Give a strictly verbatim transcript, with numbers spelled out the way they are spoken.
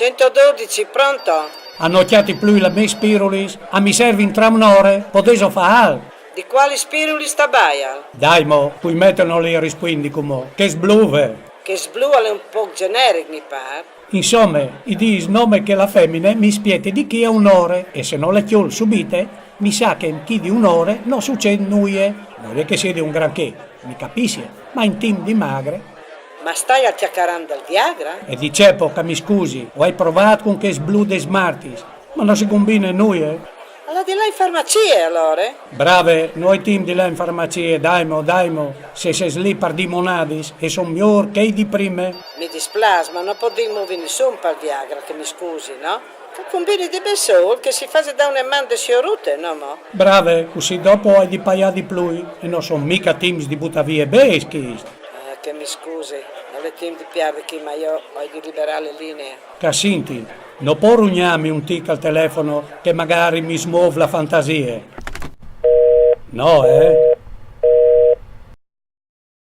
Centododici, pronto? A no cjati plui la mê spirulis, a mi servi intra un'ore, podêso fâ alc? Di cualis spirulis tabaial? Dai mo, cui mete no li rispuindi cumò, chest blu ve. Chest blu al è un pôc gjeneric, mi pâr. Insome, i dîs nome che la femine mi spiete di chi a un'ore, e se no le cjol subite, mi sa che in chi di un'ore no sucêt nuie. No je che siedi un granchê, mi capissial, ma in timp di magre. Ma staial cjacarant dal Viagra? E di ce po, ca mi scusi, o ai provât cun chest blu des Smarties, ma no si cumbine nuie. Alora di lâ in farmacie, alore? Brave, no ai timp di lâ in farmacie, dai mo, dai mo, se sês li par dî monadis, e son miôr chei di prime. Mi displâs, ma no podìn movi nissun pal Viagra, che mi scusi, no? Che cumbini di bessôl che si fasi dâ une man de siôr Ute, no mo? Brave, cussì dopo o ai di paiâ di plui, e no son mica timps di butâ vie bêçs chescj. Eh, che mi scusi, nol è timp di piardi chi, ma jo o ai di liberâ la linee. Ca sinti, no pò rugnâmi un tic al telefono che magari mi smôf la fantasie? No, eh?